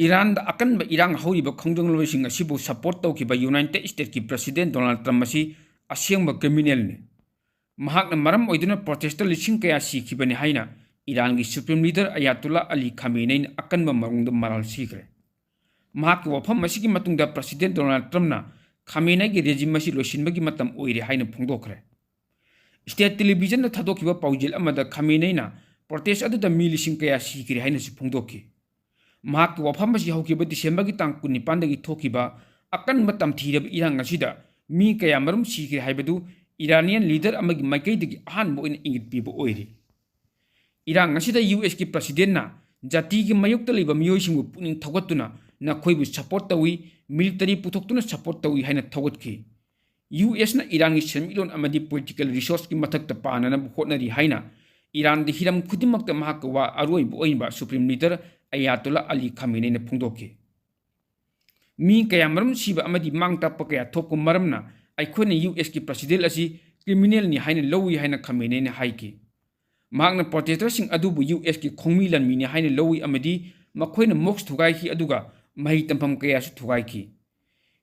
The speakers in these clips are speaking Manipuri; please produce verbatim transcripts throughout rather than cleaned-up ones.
ꯏꯔꯥꯟꯗ ꯑꯀꯟꯕ ꯏꯔꯥꯡ ꯍꯧꯔꯤꯕ ꯈꯣꯡꯖꯪꯂꯣꯏꯁꯤꯡ ꯑꯁꯤꯕꯨ support ꯇꯧꯈꯤꯕ United States ꯀꯤ President Donald Trump ꯑꯁꯤ ꯑꯁꯦꯡꯕ criminal ꯅꯤ꯫ ꯃꯍꯥꯛꯅ ꯃꯔꯝ ꯑꯣꯏꯗꯨꯅ protester ꯂꯤꯁꯤꯡ ꯀꯌꯥ ꯁꯤꯈꯤꯕꯅꯤ ꯍꯥꯏꯅ ꯏꯔꯥꯟꯒꯤ Supreme Leader Ayatollah Ali Khamenei ꯅ ꯑꯀꯟꯕ ꯃꯑꯣꯡꯗ ꯃꯔꯥꯜ ꯁꯤꯈ꯭ꯔꯦ꯫ ꯃꯍꯥꯛꯀꯤ ꯋꯥꯐꯝ ꯑꯁꯤꯒꯤ ꯃꯇꯨꯡꯗ President Donald Trump ꯅ Khamenei ꯒꯤ regime ꯑꯁꯤ ꯂꯣꯏꯁꯤꯟꯕꯒꯤ ꯃꯇꯝ ꯑꯣꯏꯔꯦ ꯍꯥꯏꯅ ꯐꯣꯡꯗꯣꯛꯈ꯭ꯔꯦ꯫ State television ꯗ ꯊꯥꯗꯣꯛꯈꯤꯕ ꯄꯥꯎꯖꯦꯜ ꯑꯃꯗ Khamenei ꯅ protest ꯑꯗꯨꯗ ꯃꯤ ꯂꯤꯁꯤꯡ ꯀꯌꯥ ꯁꯤꯈ꯭ꯔꯦ ꯍꯥꯏꯅꯁꯨ ꯐꯣꯡꯗꯣꯛꯈꯤ꯫ ꯃꯍꯥꯛꯀꯤ ꯋꯥꯐꯝ ꯑꯁꯤ ꯍꯧꯈꯤꯕ December ꯒꯤ ꯇꯥꯡ ꯀꯨꯟꯅꯤꯄꯥꯟꯗꯒꯤ ꯊꯣꯛꯈꯤꯕ ꯑꯀꯟꯕ ꯇꯝꯊꯤꯔꯕ ꯏꯔꯥꯡ ꯑꯁꯤꯗ ꯃꯤ ꯀꯌꯥꯃꯔꯨꯝ ꯁꯤꯈ꯭ꯔꯦ ꯍꯥꯏꯕꯗꯨ Iranian leader ꯑꯃꯒꯤ ꯃꯥꯏꯀꯩꯗꯒꯤ ꯑꯍꯥꯟꯕ ꯑꯣꯏꯅ ꯏꯪꯒꯤꯠ ꯄꯤꯕ ꯑꯣꯏꯔꯤ꯫ ꯏꯔꯥꯡ ꯑꯁꯤꯗ US ꯀꯤ President ꯅ ꯖꯥꯇꯤꯒꯤ ꯃꯥꯌꯣꯛꯇ ꯂꯩꯕ ꯃꯤꯑꯣꯏꯁꯤꯡꯕꯨ ꯄꯨꯛꯅꯤꯡ ꯊꯧꯒꯠꯇꯨꯅ ꯅꯈꯣꯏꯕꯨ support ꯇꯧꯏ, military ꯄꯨꯊꯣꯛꯇꯨꯅ support ꯇꯧꯏ ꯍꯥꯏꯅ ꯊꯧꯒꯠꯈꯤ꯫ US ꯅ ꯏꯔꯥꯟꯒꯤ ꯁꯦꯟꯃꯤꯠꯂꯣꯟ ꯑꯃꯗꯤ political resource ꯀꯤ ꯃꯊꯛꯇ ꯄꯥꯟꯅꯅꯕ ꯍꯣꯠꯅꯔꯤ ꯍꯥꯏꯅ ꯏꯔꯥꯟꯒꯤ ꯍꯤꯔꯝ ꯈꯨꯗꯤꯡꯃꯛꯇ ꯃꯍꯥꯛꯀ ꯋꯥ ꯑꯔꯣꯏꯕ ꯑꯣꯏꯕ Supreme Leader Ayatollah Ali Khamenei ꯅ ꯐꯣꯡꯗꯣꯛꯈꯤ꯫ ꯃꯤ ꯀꯌꯥꯃꯔꯨꯝ ꯁꯤꯕ ꯑꯃꯗꯤ ꯃꯥꯡ ꯇꯥꯛꯄ ꯀꯌꯥ ꯊꯣꯛꯄ ꯃꯔꯝꯅ ꯑꯩꯈꯣꯏꯅ US ꯀꯤ President ꯑꯁꯤ criminal ꯅꯤ ꯍꯥꯏꯅ ꯂꯧꯏ ꯍꯥꯏꯅ Khamenei ꯅ ꯍꯥꯏꯈꯤ꯫ ꯃꯍꯥꯛꯅ protester ꯁꯤꯡ ꯑꯗꯨꯕꯨ US ꯀꯤ ꯈꯣꯡꯃꯤ ꯂꯥꯟꯃꯤꯅꯤ ꯍꯥꯏꯅ ꯂꯧꯏ ꯑꯃꯗꯤ ꯃꯈꯣꯏꯅ mosque ꯊꯨꯒꯥꯏꯈꯤ, ꯑꯗꯨꯒ ꯃꯍꯩ ꯇꯝꯐꯝ ꯀꯌꯥꯁꯨ ꯊꯨꯒꯥꯏꯈꯤ꯫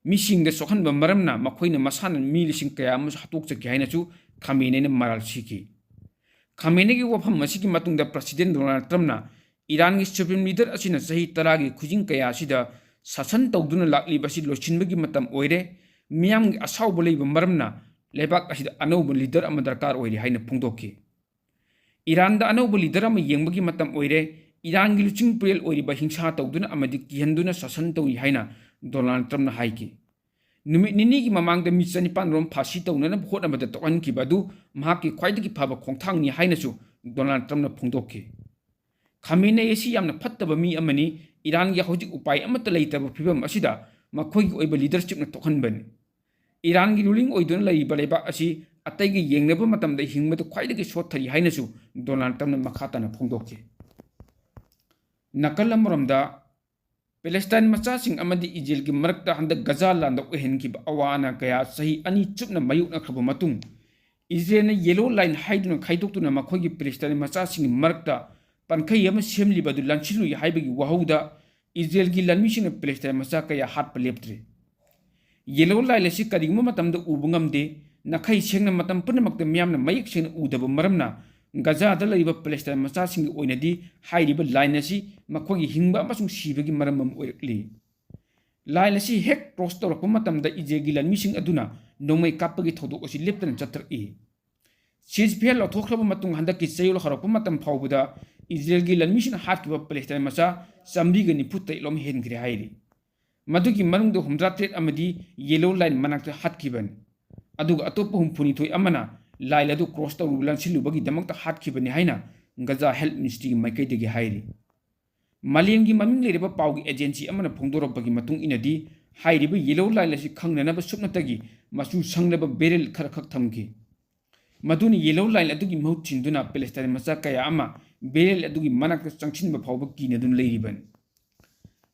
ꯃꯤꯁꯤꯡꯗ ꯁꯣꯛꯍꯟꯕ ꯃꯔꯝꯅ ꯃꯈꯣꯏꯅ ꯃꯁꯥꯅ ꯃꯤ ꯂꯤꯁꯤꯡ ꯀꯌꯥ ꯑꯃꯁꯨ ꯍꯥꯠꯇꯣꯛꯆꯈꯤ ꯍꯥꯏꯅꯁꯨ Khamenei ꯅ ꯃꯔꯥꯜ ꯁꯤꯈꯤ꯫ Khamenei ꯒꯤ ꯋꯥꯐꯝ ꯑꯁꯤꯒꯤ ꯃꯇꯨꯡꯗ President Donald Trump ꯅ ꯏꯔꯥꯟꯒꯤ Supreme Leader ꯑꯁꯤꯅ ꯆꯍꯤ ꯇꯔꯥꯒꯤ ꯈꯨꯖꯤꯡ ꯀꯌꯥ ꯑꯁꯤꯗ ꯁꯥꯁꯟ ꯇꯧꯗꯨꯅ ꯂꯥꯛꯂꯤꯕ ꯑꯁꯤ ꯂꯣꯏꯁꯤꯟꯕꯒꯤ ꯃꯇꯝ ꯑꯣꯏꯔꯦ, ꯃꯤꯌꯥꯝꯒꯤ ꯑꯁꯥꯎꯕ ꯂꯩꯕ ꯃꯔꯝꯅ ꯂꯩꯕꯥꯛ ꯑꯁꯤꯗ ꯑꯅꯧꯕ leader ꯑꯃ ꯗꯔꯀꯥꯔ ꯑꯣꯏꯔꯦ ꯍꯥꯏꯅ ꯐꯣꯡꯗꯣꯛꯈꯤ꯫ ꯏꯔꯥꯟꯗ ꯑꯅꯧꯕ leader ꯑꯃ ꯌꯦꯡꯕꯒꯤ ꯃꯇꯝ ꯑꯣꯏꯔꯦ, ꯏꯔꯥꯟꯒꯤ ꯂꯨꯆꯤꯡ ꯄꯨꯔꯦꯜ ꯑꯣꯏꯔꯤꯕ ꯍꯤꯡꯁꯥ ꯇꯧꯗꯨꯅ ꯑꯃꯗꯤ ꯀꯤꯍꯟꯗꯨꯅ ꯁꯥꯁꯟ ꯇꯧꯔꯤ ꯍꯥꯏꯅ Donald Trump ꯅ ꯍꯥꯏꯈꯤ꯫ ꯅꯨꯃꯤꯠ ꯅꯤꯅꯤꯒꯤ ꯃꯃꯥꯡꯗ ꯃꯤ ꯆꯅꯤꯄꯥꯟ ꯔꯣꯝ ꯐꯥꯁꯤ ꯇꯧꯅꯅꯕ ꯍꯣꯠꯅꯕꯗ ꯇꯣꯛꯍꯟꯈꯤꯕ ꯑꯗꯨ ꯃꯍꯥꯛꯀꯤ ꯈ꯭ꯋꯥꯏꯗꯒꯤ ꯐꯕ ꯈꯣꯡꯊꯥꯡꯅꯤ ꯍꯥꯏꯅꯁꯨ Donald Trump ꯅ ꯐꯣꯡꯗꯣꯛꯈꯤ꯫ Khamenei ꯑꯁꯤ ꯌꯥꯝꯅ ꯐꯠꯇꯕ ꯃꯤ ꯑꯃꯅꯤ, ꯏꯔꯥꯟꯒꯤ ꯍꯧꯖꯤꯛ ꯎꯄꯥꯏ ꯑꯃꯠꯇ ꯂꯩꯇꯕ ꯐꯤꯕꯝ ꯑꯁꯤꯗ ꯃꯈꯣꯏꯒꯤ ꯑꯣꯏꯕ leadership ꯅ ꯊꯣꯛꯍꯟꯕꯅꯤ꯫ ꯏꯔꯥꯟꯒꯤ ruling ꯑꯣꯏꯗꯨꯅ ꯂꯩꯔꯤꯕ ꯂꯩꯕꯥꯛ ꯑꯁꯤ ꯑꯇꯩꯒ ꯌꯦꯡꯅꯕ ꯃꯇꯝꯗ ꯍꯤꯡꯕꯗ ꯈ꯭ꯋꯥꯏꯗꯒꯤ ꯁꯣꯠꯊꯔꯤ ꯍꯥꯏꯅꯁꯨ Donald Trump ꯅ ꯃꯈꯥ ꯇꯥꯅ ꯐꯣꯡꯗꯣꯛꯈꯤ꯫ ꯅꯥꯀꯜ ꯑꯃꯔꯣꯝꯗ, Palestine ꯃꯆꯥꯁꯤꯡ ꯑꯃꯗꯤ ꯏꯖꯔꯦꯜꯒꯤ ꯃꯔꯛꯇ ꯍꯟꯗꯛ ꯒꯖꯥ ꯂꯥꯟꯗ ꯑꯣꯏꯍꯟꯈꯤꯕ ꯑꯋꯥ ꯑꯅꯥ ꯀꯌꯥ ꯆꯍꯤ ꯑꯅꯤ ꯆꯨꯞꯅ ꯃꯥꯌꯣꯛꯅꯈ꯭ꯔꯕ ꯃꯇꯨꯡ, ꯏꯖꯔꯦꯜꯅ yellow line ꯍꯥꯏꯗꯨꯅ ꯈꯥꯏꯗꯣꯛꯇꯨꯅ ꯃꯈꯣꯏꯒꯤ Palestine ꯃꯆꯥꯁꯤꯡꯒꯤ ꯃꯔꯛꯇ ꯄꯟꯈꯩ ꯑꯃ ꯁꯦꯝꯂꯤꯕ ꯑꯗꯨ ꯂꯥꯟꯁꯤꯜꯂꯨꯏ ꯍꯥꯏꯕꯒꯤ ꯋꯥꯍꯧꯗ ꯏꯖꯔꯦꯜꯒꯤ ꯂꯥꯟꯃꯤꯁꯤꯡꯅ ꯄꯦꯂꯦꯁꯇꯥꯏꯟ ꯃꯆꯥ ꯀꯌꯥ ꯍꯥꯠꯄ ꯂꯦꯞꯇ꯭ꯔꯤ꯫ Yellow Line ꯑꯁꯤ ꯀꯔꯤꯒꯨꯝꯕ ꯃꯇꯝꯗ ꯎꯕ ꯉꯝꯗꯦ, ꯅꯥꯈꯩ ꯁꯦꯡꯅ ꯃꯇꯝ ꯄꯨꯝꯅꯃꯛꯇ ꯃꯤꯌꯥꯝꯅ ꯃꯌꯦꯛ ꯁꯦꯡꯅ ꯎꯗꯕ ꯃꯔꯝꯅ ꯒꯖꯥꯗ ꯂꯩꯔꯤꯕ ꯄꯦꯂꯦꯁꯇꯥꯏꯟ ꯃꯆꯥꯁꯤꯡꯒꯤ ꯑꯣꯏꯅꯗꯤ ꯍꯥꯏꯔꯤꯕ line ꯑꯁꯤ ꯃꯈꯣꯏꯒꯤ ꯍꯤꯡꯕ ꯑꯃꯁꯨꯡ ꯁꯤꯕꯒꯤ ꯃꯔꯝ ꯑꯃ ꯑꯣꯏꯔꯛꯂꯤ꯫ Line ꯑꯁꯤ ꯍꯦꯛ cross ꯇꯧꯔꯛꯄ ꯃꯇꯝꯗ ꯏꯖꯔꯦꯜꯒꯤ ꯂꯥꯟꯃꯤꯁꯤꯡ ꯑꯗꯨꯅ ꯅꯣꯡꯃꯩ ꯀꯥꯞꯄꯒꯤ ꯊꯧꯗꯣꯛ ꯑꯁꯤ ꯂꯦꯞꯇꯅ ꯆꯠꯊꯔꯛꯏ꯫ Ceasefire ꯂꯧꯊꯣꯛꯈ꯭ꯔꯕ ꯃꯇꯨꯡ ꯍꯟꯗꯛꯀꯤ ꯆꯌꯣꯜ ꯍꯧꯔꯛꯄ ꯃꯇꯝ ꯐꯥꯎꯕꯗ ꯏꯖꯔꯦꯜꯒꯤ ꯂꯥꯟꯃꯤꯁꯤꯡꯅ ꯍꯥꯠꯈꯤꯕ ꯄꯦꯂꯦꯁꯇꯥꯏꯟ ꯃꯆꯥ ꯆꯥꯃꯔꯤꯒ ꯅꯤꯐꯨ ꯇꯔꯦꯠ ꯂꯣꯝ ꯍꯦꯟꯈ꯭ꯔꯦ ꯍꯥꯏꯔꯤ꯫ ꯃꯗꯨꯒꯤ ꯃꯅꯨꯡꯗ ꯍꯨꯝꯗ꯭ꯔꯥ ꯇꯔꯦꯠ ꯑꯃꯗꯤ Yellow Line ꯃꯅꯥꯛꯇ ꯍꯥꯠꯈꯤꯕꯅꯤ꯫ ꯑꯗꯨꯒ ꯑꯇꯣꯞꯄ ꯍꯨꯝꯐꯨ ꯅꯤꯊꯣꯏ ꯑꯃꯅ line ꯑꯗꯨ cross ꯇꯧꯔꯨ ꯂꯥꯟꯁꯤꯜꯂꯨꯕꯒꯤꯗꯃꯛꯇ ꯍꯥꯠꯈꯤꯕꯅꯤ ꯍꯥꯏꯅ ꯒꯖꯥ Health Ministryꯒꯤ ꯃꯥꯏꯀꯩꯗꯒꯤ ꯍꯥꯏꯔꯤ꯫ ꯃꯥꯂꯦꯝꯒꯤ ꯃꯃꯤꯡ ꯂꯩꯔꯕ ꯄꯥꯎꯒꯤ agency ꯑꯃꯅ ꯐꯣꯡꯗꯣꯔꯛꯄꯒꯤ ꯃꯇꯨꯡ ꯏꯟꯅꯗꯤ, ꯍꯥꯏꯔꯤꯕ Yellow Line ꯑꯁꯤ ꯈꯪꯅꯅꯕ ꯁꯨꯞꯅꯇꯒꯤ ꯃꯆꯨ ꯁꯪꯂꯕ barrel ꯈꯔꯈꯛ ꯊꯝꯈꯤ꯫ ꯃꯗꯨꯅ Yellow Line ꯑꯗꯨꯒꯤ ꯃꯍꯨꯠ ꯁꯤꯟꯗꯨꯅ ꯄꯦꯂꯦꯁꯇꯥꯏꯟ ꯃꯆꯥ ꯀꯌꯥ ꯑꯃ barrel ꯑꯗꯨꯒꯤ ꯃꯅꯥꯛꯇ ꯆꯪꯁꯤꯟꯕ ꯐꯥꯎꯕ ꯀꯤꯅꯗꯨꯅ ꯂꯩꯔꯤꯕꯅꯤ꯫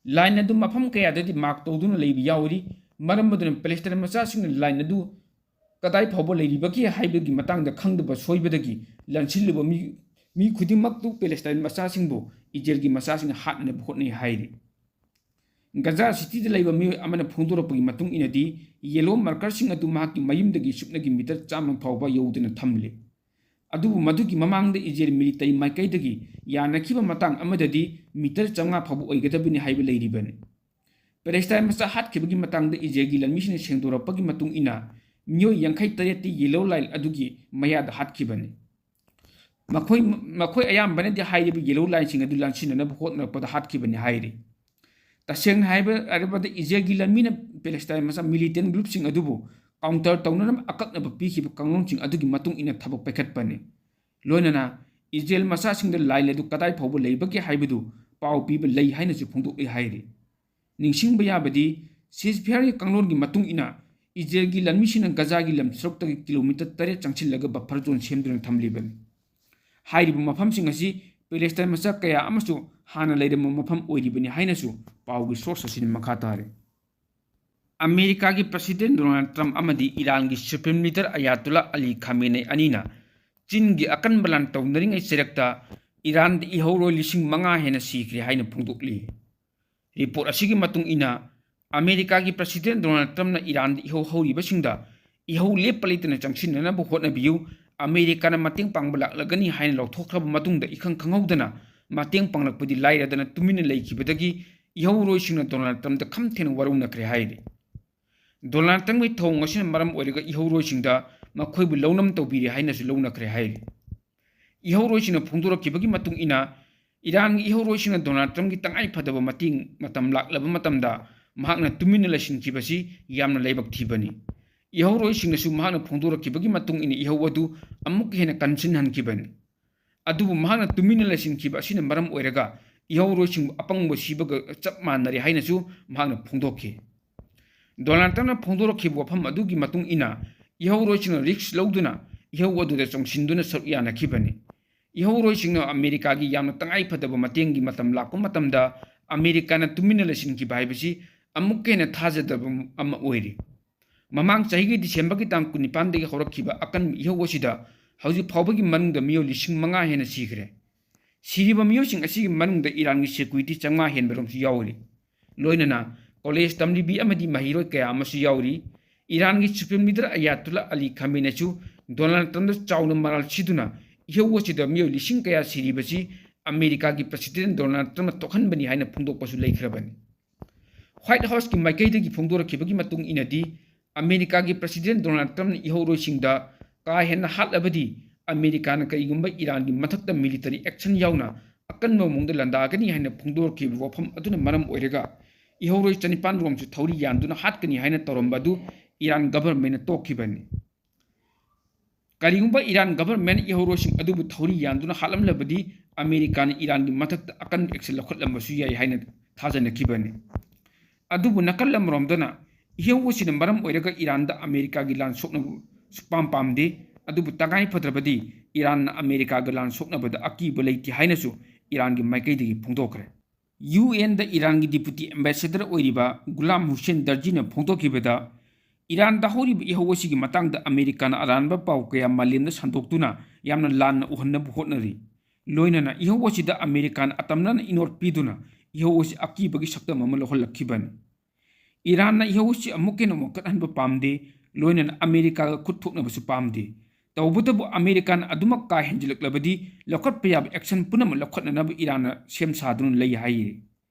Line ꯑꯗꯨ ꯃꯐꯝ ꯀꯌꯥꯗꯗꯤ mark ꯇꯧꯗꯨꯅ ꯂꯩꯕ ꯌꯥꯎꯔꯤ꯫ ꯃꯔꯝ ꯑꯗꯨꯅ ꯄꯦꯂꯦꯁꯇꯥꯏꯟ ꯃꯆꯥꯁꯤꯡꯅ line ꯑꯗꯨ ꯀꯗꯥꯏ ꯐꯥꯎꯕ ꯂꯩꯔꯤꯕꯒꯦ ꯍꯥꯏꯕꯒꯤ ꯃꯇꯥꯡꯗ ꯈꯪꯗꯕ ꯁꯣꯏꯕꯗꯒꯤ ꯂꯥꯟꯁꯤꯜꯂꯨꯕ ꯃꯤ, ꯃꯤ ꯈꯨꯗꯤꯡꯃꯛꯇꯨ ꯄꯦꯂꯦꯁꯇꯥꯏꯟ ꯃꯆꯥꯁꯤꯡꯕꯨ ꯏꯖꯔꯦꯜꯒꯤ ꯃꯆꯥꯁꯤꯡꯅ ꯍꯥꯠꯅꯅꯕ ꯍꯣꯠꯅꯩ ꯍꯥꯏꯔꯤ꯫ ꯒꯖꯥ ꯁꯤꯇꯤꯗ ꯂꯩꯕ ꯃꯤꯑꯣꯏ ꯑꯃꯅ ꯐꯣꯡꯗꯣꯔꯛꯄꯒꯤ ꯃꯇꯨꯡ ꯏꯟꯅꯗꯤ, yellow markerꯁꯤꯡ ꯑꯗꯨ ꯃꯍꯥꯛꯀꯤ ꯃꯌꯨꯝꯗꯒꯤ ꯁꯨꯞꯅꯒꯤ meter ꯆꯥꯝꯃ ꯐꯥꯎꯕ ꯌꯧꯗꯅ ꯊꯝꯂꯤ꯫ ꯑꯗꯨꯕꯨ ꯃꯗꯨꯒꯤ ꯃꯃꯥꯡꯗ ꯏꯖꯔꯦꯜ military ꯃꯥꯏꯀꯩꯗꯒꯤ ꯌꯥꯅꯈꯤꯕ ꯃꯇꯥꯡ ꯑꯃꯗꯗꯤ meter ꯆꯥꯝꯃꯉꯥ ꯐꯥꯎꯕ ꯑꯣꯏꯒꯗꯕꯅꯤ ꯍꯥꯏꯕ ꯂꯩꯔꯤꯕꯅꯤ꯫ ꯄꯦꯂꯦꯁꯇꯥꯏꯟ ꯃꯆꯥ ꯍꯥꯠꯈꯤꯕꯒꯤ ꯃꯇꯥꯡꯗ ꯏꯖꯔꯦꯜꯒꯤ ꯂꯥꯟꯃꯤꯁꯤꯡꯅ ꯁꯦꯡꯗꯣꯔꯛꯄꯒꯤ ꯃꯇꯨꯡ ꯏꯟꯅ, ꯃꯤꯑꯣꯏ ꯌꯥꯡꯈꯩ ꯇꯔꯦꯠꯇꯤ Yellow Line ꯑꯗꯨꯒꯤ ꯃꯌꯥꯗ ꯍꯥꯠꯈꯤꯕꯅꯤ꯫ ꯃꯈꯣꯏ, ꯃꯈꯣꯏ ꯑꯌꯥꯝꯕꯅꯗꯤ ꯍꯥꯏꯔꯤꯕ Yellow Lineꯁꯤꯡ ꯑꯗꯨ ꯂꯥꯟꯁꯤꯟꯅꯅꯕ ꯍꯣꯠꯅꯔꯛꯄꯗ ꯍꯥꯠꯈꯤꯕꯅꯤ ꯍꯥꯏꯔꯤ꯫ ꯇꯁꯦꯡꯅ ꯍꯥꯏꯕ, ꯍꯥꯏꯔꯕꯗ ꯏꯖꯔꯦꯜꯒꯤ ꯂꯥꯟꯃꯤꯅ ꯄꯦꯂꯦꯁꯇꯥꯏꯟ ꯃꯆꯥ militant groupꯁꯤꯡ ꯑꯗꯨꯕꯨ counter ꯇꯧꯅꯅꯕ ꯑꯀꯛꯅꯕ ꯄꯤꯈꯤꯕ ꯀꯥꯡꯂꯣꯟꯁꯤꯡ ꯑꯗꯨꯒꯤ ꯃꯇꯨꯡ ꯏꯟꯅ ꯊꯕꯛ ꯄꯥꯏꯈꯠꯄꯅꯤ꯫ ꯂꯣꯏꯅꯅ ꯏꯖꯔꯦꯜ ꯃꯆꯥꯁꯤꯡꯗ line ꯑꯗꯨ ꯀꯗꯥꯏ ꯐꯥꯎꯕ ꯂꯩꯕꯒꯦ ꯍꯥꯏꯕꯗꯨ ꯄꯥꯎ ꯄꯤꯕ ꯂꯩ ꯍꯥꯏꯅꯁꯨ ꯐꯣꯡꯗꯣꯛꯂꯤ ꯍꯥꯏꯔꯤ꯫ ꯅꯤꯡꯁꯤꯡꯕ ꯌꯥꯕꯗꯤ, ceasefireꯒꯤ ꯀꯥꯡꯂꯣꯟꯒꯤ ꯃꯇꯨꯡ ꯏꯟꯅ ꯏꯖꯔꯦꯜꯒꯤ ꯂꯥꯟꯃꯤꯁꯤꯡꯅ ꯒꯖꯥꯒꯤ ꯂꯝ ꯁꯔꯨꯛꯇꯒꯤ kilometre ꯇꯔꯦꯠ ꯆꯪꯁꯤꯜꯂꯒ buffer zone ꯁꯦꯝꯗꯨꯅ ꯊꯝꯂꯤꯕꯅꯤ꯫ ꯍꯥꯏꯔꯤꯕ ꯃꯐꯝꯁꯤꯡ ꯑꯁꯤ ꯄꯦꯂꯦꯁꯇꯥꯏꯟ ꯃꯆꯥ ꯀꯌꯥ ꯑꯃꯁꯨ ꯍꯥꯟꯅ ꯂꯩꯔꯝꯕ ꯃꯐꯝ ꯑꯣꯏꯔꯤꯕꯅꯤ ꯍꯥꯏꯅꯁꯨ ꯄꯥꯎꯒꯤ source ꯑꯁꯤꯅ ꯃꯈꯥ ꯇꯥꯔꯤ꯫ ꯑꯃꯦꯔꯤꯀꯥꯒꯤ President Donald Trump ꯑꯃꯗꯤ ꯏꯔꯥꯟꯒꯤ Supreme Leader Ayatollah Ali Khamenei ꯑꯅꯤꯅ ꯆꯤꯟꯒꯤ ꯑꯀꯟꯕ ꯂꯥꯟ ꯇꯧꯅꯔꯤꯉꯩ ꯆꯩꯔꯛꯇ ꯏꯔꯥꯟꯗ ꯏꯍꯧꯔꯣꯏ ꯂꯤꯁꯤꯡ ꯃꯉꯥ ꯍꯦꯟꯅ ꯁꯤꯈ꯭ꯔꯦ ꯍꯥꯏꯅ ꯐꯣꯡꯗꯣꯛꯂꯤ꯫ ꯔꯤꯄꯣꯔꯠ ꯑꯁꯤꯒꯤ ꯃꯇꯨꯡ ꯏꯟꯅ, ꯑꯃꯦꯔꯤꯀꯥꯒꯤ ꯄ꯭ꯔꯁꯤꯗꯦꯟ ꯗꯣꯅꯥꯜꯗ ꯇ꯭ꯔꯝꯞꯅ ꯏꯔꯥꯟꯗ ꯏꯍꯧ ꯍꯧꯔꯤꯕꯁꯤꯡꯗ ꯏꯍꯧ ꯂꯦꯞꯄ ꯂꯩꯇꯅ ꯆꯪꯁꯤꯟꯅꯅꯕ ꯍꯣꯠꯅꯕꯤꯌꯨ, ꯑꯃꯦꯔꯤꯀꯥꯅ ꯃꯇꯦꯡ ꯄꯥꯡꯕ ꯂꯥꯛꯂꯒꯅꯤ ꯍꯥꯏꯅ ꯂꯥꯎꯊꯣꯛꯈ꯭ꯔꯕ ꯃꯇꯨꯡꯗ, ꯏꯈꯪ ꯈꯪꯍꯧꯗꯅ ꯃꯇꯦꯡ ꯄꯥꯡꯂꯛꯄꯗꯤ ꯂꯥꯏꯔꯗꯅ ꯇꯨꯃꯤꯟꯅ ꯂꯩꯈꯤꯕꯗꯒꯤ ꯏꯍꯧꯔꯣꯏꯁꯤꯡꯅ ꯗꯣꯅꯥꯜꯗ ꯇ꯭ꯔꯝꯞꯇ ꯈꯝ ꯊꯦꯡꯅ ꯋꯥꯔꯧꯅꯈ꯭ꯔꯦ ꯍꯥꯏꯔꯤ꯫ ꯗꯣꯅꯥꯜꯗ ꯇ꯭ꯔꯝꯞꯀꯤ ꯊꯧꯑꯣꯡ ꯑꯁꯤꯅ ꯃꯔꯝ ꯑꯣꯏꯔꯒ ꯏꯍꯧꯔꯣꯏꯁꯤꯡꯗ ꯃꯈꯣꯏꯕꯨ ꯂꯧꯅꯝ ꯇꯧꯕꯤꯔꯦ ꯍꯥꯏꯅꯁꯨ ꯂꯧꯅꯈ꯭ꯔꯦ ꯍꯥꯏꯔꯤ꯫ ꯏꯍꯧꯔꯣꯏꯁꯤꯡꯅ ꯐꯣꯡꯗꯣꯔꯛꯈꯤꯕꯒꯤ ꯃꯇꯨꯡ ꯏꯟꯅ, ꯏꯔꯥꯟꯒꯤ ꯏꯍꯧꯔꯣꯏꯁꯤꯡꯅ ꯗꯣꯅꯥꯜꯗ ꯇ꯭ꯔꯝꯞꯀꯤ ꯇꯉꯥꯏ ꯐꯗꯕ ꯃꯇꯦꯡ ꯃꯇꯝ ꯂꯥꯛꯂꯕ ꯃꯇꯝꯗ ꯃꯍꯥꯛꯅ ꯇꯨꯃꯤꯟꯅ ꯂꯩꯁꯤꯟꯈꯤꯕꯁꯤ ꯌꯥꯝꯅ ꯂꯥꯏꯕꯛ ꯊꯤꯕꯅꯤ꯫ ꯏꯍꯧꯔꯣꯏꯁꯤꯡꯅꯁꯨ ꯃꯍꯥꯛꯅ ꯐꯣꯡꯗꯣꯔꯛꯈꯤꯕꯒꯤ ꯃꯇꯨꯡ ꯏꯟꯅ ꯏꯍꯧ ꯑꯗꯨ ꯑꯃꯨꯛꯀ ꯍꯦꯟꯅ ꯀꯟꯁꯤꯟꯍꯟꯈꯤꯕꯅꯤ꯫ ꯑꯗꯨꯕꯨ ꯃꯍꯥꯛꯅ ꯇꯨꯃꯤꯟꯅ ꯂꯩꯁꯤꯟꯈꯤꯕ ꯑꯁꯤꯅ ꯃꯔꯝ ꯑꯣꯏꯔꯒ ꯏꯍꯧꯔꯣꯏꯁꯤꯡꯕꯨ ꯑꯄꯪꯕ ꯁꯤꯕꯒ ꯆꯞ ꯃꯥꯟꯅꯔꯦ ꯍꯥꯏꯅꯁꯨ ꯃꯍꯥꯛꯅ ꯐꯣꯡꯗꯣꯛꯈꯤ꯫ ꯗꯣꯅꯥꯜꯗ ꯇ꯭ꯔꯝꯞꯅ ꯐꯣꯡꯗꯣꯔꯛꯈꯤꯕ ꯋꯥꯐꯝ ꯑꯗꯨꯒꯤ ꯃꯇꯨꯡ ꯏꯟꯅ, ꯏꯍꯧꯔꯣꯏꯁꯤꯡꯅ ꯔꯤꯁ꯭ꯛ ꯂꯧꯗꯨꯅ ꯏꯍꯧ ꯑꯗꯨꯗ ꯆꯪꯁꯤꯟꯗꯨꯅ ꯁꯔꯨꯛ ꯌꯥꯅꯈꯤꯕꯅꯤ꯫ ꯏꯍꯧꯔꯣꯏꯁꯤꯡꯅ ꯑꯃꯦꯔꯤꯀꯥꯒꯤ ꯌꯥꯝꯅ ꯇꯉꯥꯏ ꯐꯗꯕ ꯃꯇꯦꯡꯒꯤ ꯃꯇꯝ ꯂꯥꯛꯄ ꯃꯇꯝꯗ ꯑꯃꯦꯔꯤꯀꯥꯅ ꯇꯨꯃꯤꯟꯅ ꯂꯩꯁꯤꯟꯈꯤꯕ ꯍꯥꯏꯕꯁꯤ ꯑꯃꯨꯛꯀ ꯍꯦꯟꯅ ꯊꯥꯖꯗꯕ ꯑꯃ ꯑꯣꯏꯔꯤ꯫ ꯃꯃꯥꯡ ꯆꯍꯤꯒꯤ ꯗꯤꯁꯦꯝꯕꯔꯒꯤ ꯇꯥꯡ ꯀꯨꯟꯅꯤꯄꯥꯟꯗꯒꯤ ꯍꯧꯔꯛꯈꯤꯕ ꯑꯀꯟꯕ ꯏꯍꯧ ꯑꯁꯤꯗ ꯍꯧꯖꯤꯛ ꯐꯥꯎꯕꯒꯤ ꯃꯅꯨꯡꯗ ꯃꯤꯑꯣꯏ ꯂꯤꯁꯤꯡ ꯃꯉꯥ ꯍꯦꯟꯅ ꯁꯤꯈ꯭ꯔꯦ꯫ ꯁꯤꯔꯤꯕ ꯃꯤꯑꯣꯏꯁꯤꯡ ꯑꯁꯤꯒꯤ ꯃꯅꯨꯡꯗ ꯏꯔꯥꯟꯒꯤ ꯁꯦꯀ꯭ꯌꯨꯔꯤꯇꯤ ꯆꯥꯝꯃꯉꯥ ꯍꯦꯟꯕꯔꯣꯝꯁꯨ ꯌꯥꯎꯔꯤ꯫ ꯂꯣꯏꯅꯅ ꯀꯣꯂꯦꯖ ꯇꯝꯂꯤꯕꯤ ꯑꯃꯗꯤ ꯃꯍꯩꯔꯣꯏ ꯀꯌꯥ ꯑꯃꯁꯨ ꯌꯥꯎꯔꯤ꯫ ꯏꯔꯥꯟꯒꯤ ꯁꯨꯄ꯭ꯔꯤꯝ ꯂꯤꯗꯔ ꯑꯌꯥꯇꯨꯜꯂꯥ ꯑꯂꯤ ꯈꯥꯃꯦꯅꯤꯁꯨ ꯗꯣꯅꯥꯜꯗ ꯇ꯭ꯔꯝꯞꯇ ꯆꯥꯎꯅ ꯃꯔꯥꯜ ꯁꯤꯗꯨꯅ ꯏꯍꯧ ꯑꯁꯤꯗ ꯃꯤꯑꯣꯏ ꯂꯤꯁꯤꯡ ꯀꯌꯥ ꯁꯤꯔꯤꯕꯁꯤ ꯑꯃꯦꯔꯤꯀꯥꯒꯤ ꯄ꯭ꯔꯁꯤꯗꯦꯟ ꯗꯣꯅꯥꯜꯗ ꯇ꯭ꯔꯝꯞꯅ ꯊꯣꯛꯍꯟꯕꯅꯤ ꯍꯥꯏꯅ ꯐꯣꯡꯗꯣꯛꯄꯁꯨ ꯂꯩꯈ꯭ꯔꯕꯅꯤ꯫ ꯋꯥꯏꯠ ꯍꯥꯎꯁꯀꯤ ꯃꯥꯏꯀꯩꯗꯒꯤ ꯐꯣꯡꯗꯣꯔꯛꯈꯤꯕꯒꯤ ꯃꯇꯨꯡ ꯏꯟꯅꯗꯤ, ꯑꯃꯦꯔꯤꯀꯥꯒꯤ ꯄ꯭ꯔꯁꯤꯗꯦꯟ ꯗꯣꯅꯥꯜꯗ ꯇ꯭ꯔꯝꯞꯅ ꯏꯍꯧꯔꯣꯏꯁꯤꯡꯗ ꯀꯥ ꯍꯦꯟꯅ ꯍꯥꯠꯂꯕꯗꯤ, ꯑꯃꯦꯔꯤꯀꯥꯅ ꯀꯔꯤꯒꯨꯝꯕ ꯏꯔꯥꯟꯒꯤ ꯃꯊꯛꯇ ꯃꯤꯂꯤꯇꯔꯤ ꯑꯦꯛꯁꯟ ꯌꯥꯎꯅ ꯑꯀꯟꯕ ꯃꯑꯣꯡꯗ ꯂꯥꯟꯗꯥꯒꯅꯤ ꯍꯥꯏꯅ ꯐꯣꯡꯗꯣꯔꯛꯈꯤꯕ ꯋꯥꯐꯝ ꯑꯗꯨꯅ ꯃꯔꯝ ꯑꯣꯏꯔꯒ, ꯏꯍꯧꯔꯣꯏ ꯆꯅꯤꯄꯥꯟ ꯔꯣꯝꯁꯨ ꯊꯧꯔꯤ ꯌꯥꯟꯗꯨꯅ ꯍꯥꯠꯀꯅꯤ ꯍꯥꯏꯅ ꯇꯧꯔꯝꯕ ꯑꯗꯨ ꯏꯔꯥꯟ ꯒꯚꯔꯟꯃꯦꯟꯠꯅ ꯇꯣꯛꯈꯤꯕꯅꯤ꯫ ꯀꯔꯤꯒꯨꯝꯕ ꯏꯔꯥꯟ ꯒꯚꯔꯟꯃꯦꯟꯠ ꯏꯍꯧꯔꯣꯏꯁꯤꯡ ꯑꯗꯨꯕꯨ ꯊꯧꯔꯤ ꯌꯥꯟꯗꯨꯅ ꯍꯥꯠꯂꯝꯂꯕꯗꯤ, ꯑꯃꯦꯔꯤꯀꯥꯅ ꯏꯔꯥꯟꯒꯤ ꯃꯊꯛꯇ ꯑꯀꯟꯕ ꯑꯦꯛꯁꯟ ꯂꯧꯈꯠꯂꯝꯕꯁꯨ ꯌꯥꯏ ꯍꯥꯏꯅ ꯊꯥꯖꯅꯈꯤꯕꯅꯤ꯫ ꯑꯗꯨꯕꯨ ꯅꯥꯀꯜ ꯑꯃꯔꯣꯝꯗꯅ, ꯏꯍꯧ ꯑꯁꯤꯅ ꯃꯔꯝ ꯑꯣꯏꯔꯒ ꯏꯔꯥꯟꯗ ꯑꯃꯦꯔꯤꯀꯥꯒꯤ ꯂꯥꯟ ꯁꯣꯛꯅꯕ ꯁꯨꯛꯄꯥꯝ ꯄꯥꯝꯗꯦ, ꯑꯗꯨꯕꯨ ꯇꯉꯥꯏ ꯐꯗ꯭ꯔꯕꯗꯤ ꯏꯔꯥꯟꯅ ꯑꯃꯦꯔꯤꯀꯥꯒ ꯂꯥꯟ ꯁꯣꯛꯅꯕꯗ ꯑꯀꯤꯕ ꯂꯩꯇꯦ ꯍꯥꯏꯅꯁꯨ ꯏꯔꯥꯟꯒꯤ ꯃꯥꯏꯀꯩꯗꯒꯤ ꯐꯣꯡꯗꯣꯛꯈ꯭ꯔꯦ꯫ ꯌꯨ ꯑꯦꯟꯗ ꯏꯔꯥꯟꯒꯤ ꯗꯤꯄꯨꯇꯤ ꯑꯦꯝꯕꯦꯁꯦꯗꯔ ꯑꯣꯏꯔꯤꯕ ꯒꯨꯂꯥꯝ ꯍꯨꯁꯦꯟ ꯗꯔꯖꯤꯅ ꯐꯣꯡꯗꯣꯛꯈꯤꯕꯗ, ꯏꯔꯥꯟꯗ ꯍꯧꯔꯤꯕ ꯏꯍꯧ ꯑꯁꯤꯒꯤ ꯃꯇꯥꯡꯗ ꯑꯃꯦꯔꯤꯀꯥꯅ ꯑꯔꯥꯟꯕ ꯄꯥꯎ ꯀꯌꯥ ꯃꯥꯂꯦꯝꯗ ꯁꯟꯗꯣꯛꯇꯨꯅ ꯌꯥꯝꯅ ꯂꯥꯟꯅ ꯎꯍꯟꯅꯕ ꯍꯣꯠꯅꯔꯤ꯫ ꯂꯣꯏꯅꯅ ꯏꯍꯧ ꯑꯁꯤꯗ ꯑꯃꯦꯔꯤꯀꯥꯅ ꯑꯇꯝꯅꯅ ꯏꯅꯣꯠ ꯄꯤꯗꯨꯅ ꯏꯍꯧ ꯑꯁꯤ ꯑꯀꯤꯕꯒꯤ ꯁꯛꯇꯝ ꯑꯃ ꯂꯧꯍꯜꯂꯛꯈꯤꯕꯅꯤ꯫ ꯏꯔꯥꯟꯅ ꯏꯍꯧ ꯑꯁꯤ ꯑꯃꯨꯛꯀ ꯍꯦꯟꯅ ꯋꯥꯡꯈꯠꯍꯟꯕ ꯄꯥꯝꯗꯦ, ꯂꯣꯏꯅꯅ ꯑꯃꯦꯔꯤꯀꯥꯒ ꯈꯨꯠ ꯊꯣꯛꯅꯕꯁꯨ ꯄꯥꯝꯗꯦ꯫ ꯇꯧꯕꯇꯕꯨ ꯑꯃꯦꯔꯤꯀꯥꯅ ꯑꯗꯨꯃꯛ ꯀꯥ ꯍꯦꯟꯖꯤꯜꯂꯛꯂꯕꯗꯤ ꯂꯧꯈꯠꯄ ꯌꯥꯕ action ꯄꯨꯝꯅꯃꯛ ꯂꯧꯈꯠꯅꯅꯕ ꯏꯔꯥꯟꯅ ꯁꯦꯝ ꯁꯥꯗꯨꯅ ꯂꯩ ꯍꯥꯏꯔꯤ꯫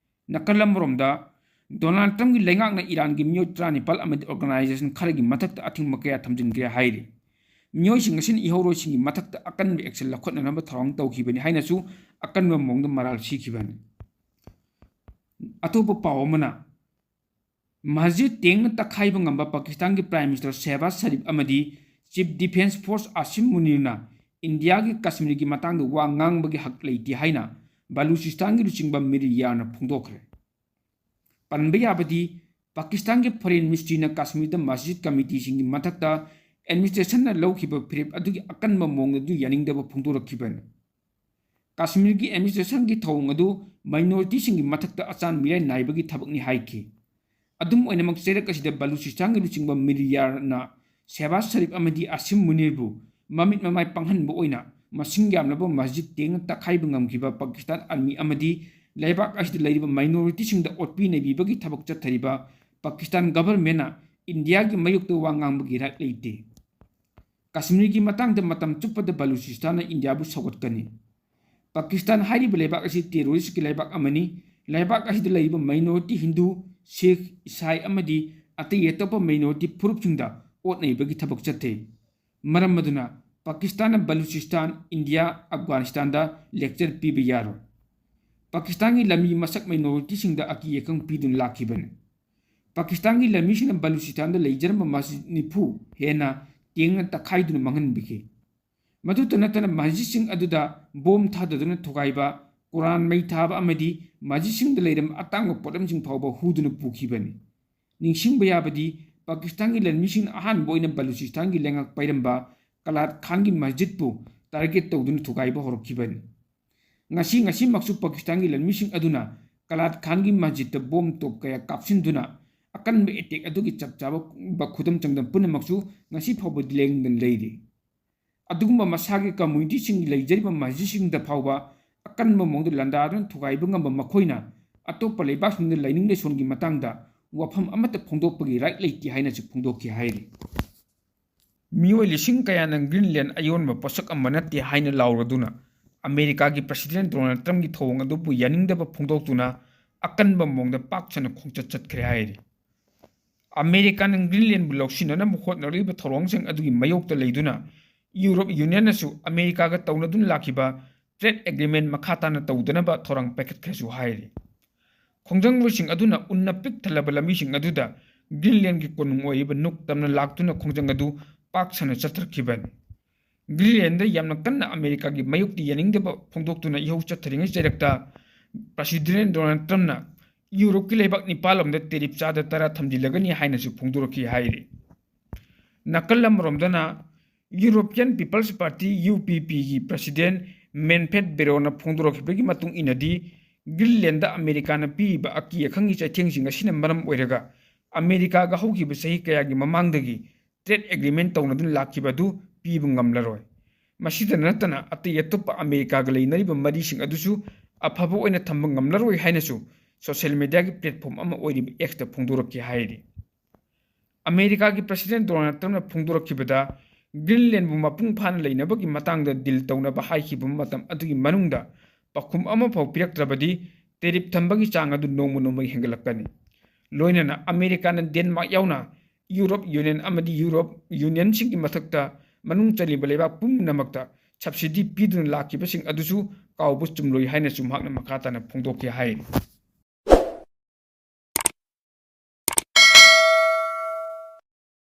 ꯅꯥꯀꯜ ꯑꯃꯔꯣꯝꯗ, ꯗꯣꯅꯥꯜꯗ ꯇ꯭ꯔꯝꯞꯀꯤ ꯂꯩꯉꯥꯛꯅ ꯏꯔꯥꯟꯒꯤ ꯃꯤꯑꯣꯏ ꯇꯔꯥꯅꯤꯄꯥꯜ ꯑꯃꯗꯤ organization ꯈꯔꯒꯤ ꯃꯊꯛꯇ ꯑꯊꯤꯡꯕ ꯀꯌꯥ ꯊꯝꯖꯤꯟꯈ꯭ꯔꯦ ꯍꯥꯏꯔꯤ꯫ ꯃꯤꯑꯣꯏꯁꯤꯡ ꯑꯁꯤꯅ ꯏꯍꯧꯔꯣꯏꯁꯤꯡꯒꯤ ꯃꯊꯛꯇ ꯑꯀꯟꯕ action ꯂꯧꯈꯠꯅꯅꯕ ꯊꯧꯔꯥꯡ ꯇꯧꯈꯤꯕꯅꯤ ꯍꯥꯏꯅꯁꯨ ꯑꯀꯟꯕ ꯃꯑꯣꯡꯗ ꯃꯔꯥꯜ ꯁꯤꯈꯤꯕꯅꯤ꯫ ꯑꯇꯣꯞꯄ ꯄꯥꯎ ꯑꯃꯅ, ꯃꯁꯖꯤꯗ ꯇꯦꯡꯅ ꯇꯛꯈꯥꯏꯕ ꯉꯝꯕ ꯄꯥꯀꯤꯁꯇꯥꯟꯒꯤ Prime Minister ꯁꯦꯍꯕꯥꯖ ꯁꯔꯤꯐ ꯑꯃꯗꯤ Chief Defence Force ꯑꯥꯁꯤꯝ ꯃꯨꯅꯤꯔꯅ ꯏꯟꯗꯤꯌꯥꯒꯤ ꯀꯥꯁꯃꯤꯔꯒꯤ ꯃꯇꯥꯡꯗ ꯋꯥ ꯉꯥꯡꯕꯒꯤ ꯍꯛ ꯂꯩꯇꯦ ꯍꯥꯏꯅ ꯕꯂꯨꯆꯤꯁꯇꯥꯟꯒꯤ ꯂꯨꯆꯤꯡꯕ ꯃꯤꯔ ꯌꯥꯔꯅ ꯐꯣꯡꯗꯣꯛꯈ꯭ꯔꯦ꯫ ꯄꯟꯕ ꯌꯥꯕꯗꯤ, ꯄꯥꯀꯤꯁꯇꯥꯟꯒꯤ Foreign Ministryꯅ ꯀꯥꯁꯃꯤꯔꯗ ꯃꯁꯖꯤꯗ ꯀꯃꯤꯇꯤꯁꯤꯡꯒꯤ ꯃꯊꯛꯇ administrationꯅ ꯂꯧꯈꯤꯕ ꯐꯤꯔꯦꯞ ꯑꯗꯨꯒꯤ ꯑꯀꯟꯕ ꯃꯑꯣꯡ ꯑꯗꯨ ꯌꯥꯅꯤꯡꯗꯕ ꯐꯣꯡꯗꯣꯔꯛꯈꯤꯕꯅꯤ꯫ ꯀꯥꯁꯃꯤꯔꯒꯤ administrationꯒꯤ ꯊꯧꯑꯣꯡ ꯑꯗꯨ minorityꯁꯤꯡꯒꯤ ꯃꯊꯛꯇ ꯑꯆꯥꯟ ꯃꯤꯔꯥꯏ ꯅꯥꯏꯕꯒꯤ ꯊꯕꯛꯅꯤ ꯍꯥꯏꯈꯤ꯫ ꯑꯗꯨꯝ ꯑꯣꯏꯅꯃꯛ, ꯆꯩꯔꯛ ꯑꯁꯤꯗ ꯕꯂꯨꯆꯤꯁꯇꯥꯟꯒꯤ ꯂꯨꯆꯤꯡꯕ ꯃꯤꯔ ꯌꯥꯔꯅ ꯁꯦꯍꯕꯥꯖ ꯁꯔꯤꯐ ꯑꯃꯗꯤ ꯑꯥꯁꯤꯝ ꯃꯨꯅꯤꯔꯕꯨ ꯃꯃꯤꯠ ꯃꯃꯥꯏ ꯄꯥꯡꯍꯟꯕ ꯑꯣꯏꯅ ꯃꯁꯤꯡ ꯌꯥꯝꯂꯕ ꯃꯁꯖꯤꯗ ꯇꯦꯡꯅ ꯇꯛꯈꯥꯏꯕ ꯉꯝꯈꯤꯕ ꯄꯥꯀꯤꯁꯇꯥꯟ army ꯑꯃꯗꯤ ꯂꯩꯕꯥꯛ ꯑꯁꯤꯗ ꯂꯩꯔꯤꯕ minorityꯁꯤꯡꯗ ꯑꯣꯠꯄꯤ ꯅꯩꯕꯤꯕꯒꯤ ꯊꯕꯛ ꯆꯠꯊꯔꯤꯕ ꯄꯥꯀꯤꯁꯇꯥꯟ governmentꯅ ꯏꯟꯗꯤꯌꯥꯒꯤ ꯃꯥꯌꯣꯛꯇ ꯋꯥ ꯉꯥꯡꯕꯒꯤ right ꯂꯩꯇꯦ꯫ ꯀꯥꯁꯃꯤꯔꯒꯤ ꯃꯇꯥꯡꯗ ꯃꯇꯝ ꯆꯨꯞꯄꯗ ꯕꯂꯨꯆꯤꯁꯇꯥꯟꯅ ꯏꯟꯗꯤꯌꯥꯕꯨ ꯁꯧꯒꯠꯀꯅꯤ꯫ ꯄꯥꯀꯤꯁꯇꯥꯟ ꯍꯥꯏꯔꯤꯕ ꯂꯩꯕꯥꯛ ꯑꯁꯤ terroristꯀꯤ ꯂꯩꯕꯥꯛ ꯑꯃꯅꯤ꯫ ꯂꯩꯕꯥꯛ ꯑꯁꯤꯗ ꯂꯩꯔꯤꯕ minority ꯍꯤꯟꯗꯨ, ꯁꯤꯈ, ꯏꯁꯥꯏ ꯑꯃꯗꯤ ꯑꯇꯩ ꯑꯇꯣꯞꯄ minority ꯐꯨꯔꯨꯞꯁꯤꯡꯗ ꯑꯣꯠ ꯅꯩꯕꯒꯤ ꯊꯕꯛ ꯆꯠꯊꯩ꯫ ꯃꯔꯝ ꯑꯗꯨꯅ ꯄꯥꯀꯤꯁꯇꯥꯟꯅ ꯕꯂꯨꯆꯤꯁꯇꯥꯟ, ꯏꯟꯗꯤꯌꯥ, ꯑꯐꯒꯥꯅꯤꯁꯇꯥꯟꯗ lecture ꯄꯤꯕ ꯌꯥꯔꯣꯏ꯫ ꯄꯥꯀꯤꯁꯇꯥꯟꯒꯤ ꯂꯝꯃꯤ ꯃꯁꯛ minorityꯁꯤꯡꯗ ꯑꯀꯤ ꯑꯈꯪ ꯄꯤꯗꯨꯅ ꯂꯥꯛꯈꯤꯕꯅꯤ꯫ ꯄꯥꯀꯤꯁꯇꯥꯟꯒꯤ ꯂꯝꯃꯤꯁꯤꯡꯅ ꯕꯂꯨꯆꯤꯁꯇꯥꯟꯗ ꯂꯩꯖꯔꯝꯕ ꯃꯁꯖꯤꯗ ꯅꯤꯐꯨ ꯍꯦꯟꯅ ꯇꯦꯡꯅ ꯇꯛꯈꯥꯏꯗꯨꯅ ꯃꯥꯡꯍꯟꯕꯤꯈꯤ꯫ ꯃꯗꯨꯇ ꯅꯠꯇꯅ ꯃꯁꯖꯤꯗꯁꯤꯡ ꯑꯗꯨꯗ bomb ꯊꯥꯗꯗꯨꯅ ꯊꯨꯒꯥꯏꯕ, ꯀꯨꯔꯥꯟ ꯃꯩ ꯊꯥꯕ ꯑꯃꯗꯤ ꯃꯁꯖꯤꯗꯁꯤꯡꯗ ꯂꯩꯔꯝꯕ ꯑꯇꯥꯡꯕ ꯄꯣꯠꯂꯝꯁꯤꯡ ꯐꯥꯎꯕ ꯍꯨꯗꯨꯅ ꯄꯨꯈꯤꯕꯅꯤ꯫ ꯅꯤꯡꯁꯤꯡꯕ ꯌꯥꯕꯗꯤ, ꯄꯥꯀꯤꯁꯇꯥꯟꯒꯤ ꯂꯟꯃꯤꯁꯤꯡꯅ ꯑꯍꯥꯟꯕ ꯑꯣꯏꯅ ꯕꯂꯨꯆꯤꯁꯇꯥꯟꯒꯤ ꯂꯩꯉꯥꯛ ꯄꯥꯏꯔꯝꯕ ꯀꯂꯥꯠ ꯈꯥꯟꯒꯤ ꯃꯁꯖꯤꯗꯄꯨ target ꯇꯧꯗꯨꯅ ꯊꯨꯒꯥꯏꯕ ꯍꯧꯔꯛꯈꯤꯕꯅꯤ꯫ ꯉꯁꯤ, ꯉꯁꯤꯃꯛꯁꯨ ꯄꯥꯀꯤꯁꯇꯥꯟꯒꯤ ꯂꯟꯃꯤꯁꯤꯡ ꯑꯗꯨꯅ ꯀꯂꯥꯠ ꯈꯥꯟꯒꯤ ꯃꯁꯖꯤꯗꯇ bomb ꯇꯣꯞ ꯀꯌꯥ ꯀꯥꯞꯁꯤꯟꯗꯨꯅ ꯑꯀꯟꯕ attack ꯑꯗꯨꯒꯤ ꯆꯞ ꯆꯥꯕ ꯈꯨꯗꯝ ꯆꯥꯡꯗꯝ ꯄꯨꯝꯅꯃꯛꯁꯨ ꯉꯁꯤ ꯐꯥꯎꯕꯗꯤ ꯂꯦꯡꯗꯅ ꯂꯩꯔꯤ꯫ ꯑꯗꯨꯒꯨꯝꯕ ꯃꯁꯥꯒꯤ communityꯁꯤꯡ ꯂꯩꯖꯔꯤꯕ ꯃꯁꯖꯤꯗꯁꯤꯡꯗ ꯐꯥꯎꯕ ꯑꯀꯟꯕ ꯃꯑꯣꯡꯗ ꯂꯥꯟꯗꯥꯗꯨꯅ ꯊꯨꯒꯥꯏꯕ ꯉꯝꯕ ꯃꯈꯣꯏꯅ ꯑꯇꯣꯞꯄ ꯂꯩꯕꯥꯛꯁꯤꯡꯗ ꯂꯩꯅꯤꯡ ꯂꯩꯁꯣꯟꯒꯤ ꯃꯇꯥꯡꯗ ꯋꯥꯐꯝ ꯑꯃꯠꯇ ꯐꯣꯡꯗꯣꯛꯄꯒꯤ right ꯂꯩꯇꯦ ꯍꯥꯏꯅꯁꯨ ꯐꯣꯡꯗꯣꯛꯈꯤ ꯍꯥꯏꯔꯤ꯫ ꯃꯤꯑꯣꯏ ꯂꯤꯁꯤꯡ ꯀꯌꯥꯅ ꯒ꯭ꯔꯤꯟꯂꯦꯟ ꯑꯌꯣꯟꯕ ꯄꯣꯠꯁꯛ ꯑꯃ ꯅꯠꯇꯦ ꯍꯥꯏꯅ ꯂꯥꯎꯔꯗꯨꯅ ꯑꯃꯦꯔꯤꯀꯥꯒꯤ ꯄ꯭ꯔꯁꯤꯗꯦꯟ ꯗꯣꯅꯥꯜꯗ ꯇ꯭ꯔꯝꯞꯀꯤ ꯊꯧꯑꯣꯡ ꯑꯗꯨꯕꯨ ꯌꯥꯅꯤꯡꯗꯕ ꯐꯣꯡꯗꯣꯛꯇꯨꯅ ꯑꯀꯟꯕ ꯃꯑꯣꯡꯗ ꯄꯥꯛ ꯁꯟꯅ ꯈꯣꯡꯆꯠ ꯆꯠꯈ꯭ꯔꯦ ꯍꯥꯏꯔꯤ꯫ ꯑꯃꯦꯔꯤꯀꯥꯅ ꯒ꯭ꯔꯤꯟꯂꯦꯟꯕꯨ ꯂꯧꯁꯤꯟꯅꯅꯕ ꯍꯣꯠꯅꯔꯤꯕ ꯊꯧꯔꯥꯡꯁꯤꯡ ꯑꯗꯨꯒꯤ ꯃꯥꯌꯣꯛꯇ ꯂꯩꯗꯨꯅ ꯌꯨꯔꯣꯞ ꯌꯨꯅꯤꯌꯟꯅꯁꯨ ꯑꯃꯦꯔꯤꯀꯥꯒ ꯇꯧꯅꯗꯨꯅ ꯂꯥꯛꯈꯤꯕ trade agreement ꯃꯈꯥ ꯇꯥꯅ ꯇꯧꯗꯅꯕ ꯊꯧꯔꯥꯡ ꯄꯥꯏꯈꯠꯈ꯭ꯔꯦꯁꯨ ꯍꯥꯏꯔꯤ꯫ ꯈꯣꯡꯖꯪꯂꯣꯏꯁꯤꯡ ꯑꯗꯨꯅ ꯎꯟꯅ ꯄꯤꯛ ꯊꯜꯂꯕ ꯂꯝꯕꯤꯁꯤꯡ ꯑꯗꯨꯗ ꯒ꯭ꯔꯤꯟꯂꯦꯟꯒꯤ ꯀꯣꯅꯨꯡ ꯑꯣꯏꯔꯤꯕ ꯅꯨꯛ ꯇꯝꯅ ꯂꯥꯛꯇꯨꯅ ꯈꯣꯡꯖꯪ ꯑꯗꯨ ꯄꯥꯛ ꯁꯟꯅ ꯆꯠꯊꯔꯛꯈꯤꯕꯅꯤ꯫ ꯒ꯭ꯔꯤꯟꯂꯦꯟꯗ ꯌꯥꯝꯅ ꯀꯟꯅ ꯑꯃꯦꯔꯤꯀꯥꯒꯤ ꯃꯥꯌꯣꯛꯇ ꯌꯥꯅꯤꯡꯗꯕ ꯐꯣꯡꯗꯣꯛꯇꯨꯅ ꯏꯍꯧ ꯆꯠꯊꯔꯤꯉꯩ ꯆꯩꯔꯛꯇ ꯄ꯭ꯔꯁꯤꯗꯦꯟ ꯗꯣꯅꯥꯜꯗ ꯇ꯭ꯔꯝꯞꯅ ꯌꯨꯔꯣꯞꯀꯤ ꯂꯩꯕꯥꯛ ꯅꯤꯄꯥꯜ ꯂꯣꯝꯗ tariff ꯆꯥꯗ ꯇꯔꯥ ꯊꯝꯖꯤꯜꯂꯒꯅꯤ ꯍꯥꯏꯅꯁꯨ ꯐꯣꯡꯗꯣꯔꯛꯈꯤ ꯍꯥꯏꯔꯤ꯫ ꯅꯥꯀꯜ ꯑꯃꯔꯣꯝꯗꯅ European People's Party, UPPꯒꯤ ꯄ꯭ꯔꯁꯤꯗꯦꯟ ꯃꯦꯟꯐꯦꯠ ꯕꯦꯔꯣꯅ ꯐꯣꯡꯗꯣꯔꯛꯈꯤꯕꯒꯤ ꯃꯇꯨꯡ ꯏꯟꯅꯗꯤ, ꯒ꯭ꯔꯤꯟꯂꯦꯟꯗ ꯑꯃꯦꯔꯤꯀꯥꯅ ꯄꯤꯔꯤꯕ ꯑꯀꯤ ꯑꯈꯪꯒꯤ ꯆꯩꯊꯦꯡꯁꯤꯡ ꯑꯁꯤꯅ ꯃꯔꯝ ꯑꯣꯏꯔꯒ ꯑꯃꯦꯔꯤꯀꯥꯒ ꯍꯧꯈꯤꯕ ꯆꯍꯤ ꯀꯌꯥꯒꯤ ꯃꯃꯥꯡꯗꯒꯤ trade agreement ꯇꯧꯅꯗꯨꯅ ꯂꯥꯛꯈꯤꯕ ꯑꯗꯨ ꯄꯤꯕ ꯉꯝꯂꯔꯣꯏ꯫ ꯃꯁꯤꯗ ꯅꯠꯇꯅ ꯑꯇꯩ ꯑꯇꯣꯞꯄ ꯑꯃꯦꯔꯤꯀꯥꯒ ꯂꯩꯅꯔꯤꯕ ꯃꯔꯤꯁꯤꯡ ꯑꯗꯨꯁꯨ ꯑꯐꯕ ꯑꯣꯏꯅ ꯊꯝꯕ ꯉꯝꯂꯔꯣꯏ ꯍꯥꯏꯅꯁꯨ social mediaꯒꯤ platform ꯑꯃ ꯑꯣꯏꯔꯤꯕ Xꯇ ꯐꯣꯡꯗꯣꯔꯛꯈꯤ ꯍꯥꯏꯔꯤ꯫ ꯑꯃꯦꯔꯤꯀꯥꯒꯤ ꯄ꯭ꯔꯁꯤꯗꯦꯟ ꯗꯣꯅꯥꯜꯗ ꯇ꯭ꯔꯝꯞꯅ ꯐꯣꯡꯗꯣꯔꯛꯈꯤꯕꯗ ꯒ꯭ꯔꯤꯟꯂꯦꯟꯕꯨ ꯃꯄꯨꯡ ꯐꯥꯅ ꯂꯩꯅꯕꯒꯤ ꯃꯇꯥꯡꯗ deal ꯇꯧꯅꯕ ꯍꯥꯏꯈꯤꯕ ꯃꯇꯝ ꯑꯗꯨꯒꯤ ꯃꯅꯨꯡꯗ ꯄꯥꯎꯈꯨꯝ ꯑꯃꯐꯥꯎ ꯄꯤꯔꯛꯇ꯭ꯔꯕꯗꯤ tariff ꯊꯝꯕꯒꯤ ꯆꯥꯡ ꯑꯗꯨ ꯅꯣꯡꯃ ꯅꯣꯡꯃꯒꯤ ꯍꯦꯟꯒꯠꯂꯛꯀꯅꯤ꯫ ꯂꯣꯏꯅꯅ ꯑꯃꯦꯔꯤꯀꯥꯅ ꯗꯦꯟꯃꯥꯔꯛ ꯌꯥꯎꯅ ꯌꯨꯔꯣꯞ ꯌꯨꯅꯤꯌꯟ ꯑꯃꯗꯤ ꯌꯨꯔꯣꯞ ꯌꯨꯅꯤꯌꯟꯁꯤꯡꯒꯤ ꯃꯊꯛꯇ ꯃꯅꯨꯡ ꯆꯜꯂꯤꯕ ꯂꯩꯕꯥꯛ ꯄꯨꯝꯅꯃꯛꯇ subsidy ꯄꯤꯗꯨꯅ ꯂꯥꯛꯈꯤꯕꯁꯤꯡ ꯑꯗꯨꯁꯨ ꯀꯥꯎꯕ ꯆꯨꯝꯂꯣꯏ ꯍꯥꯏꯅꯁꯨ ꯃꯍꯥꯛꯅ ꯃꯈꯥ ꯇꯥꯅ ꯐꯣꯡꯗꯣꯛꯈꯤ ꯍꯥꯏꯔꯤ꯫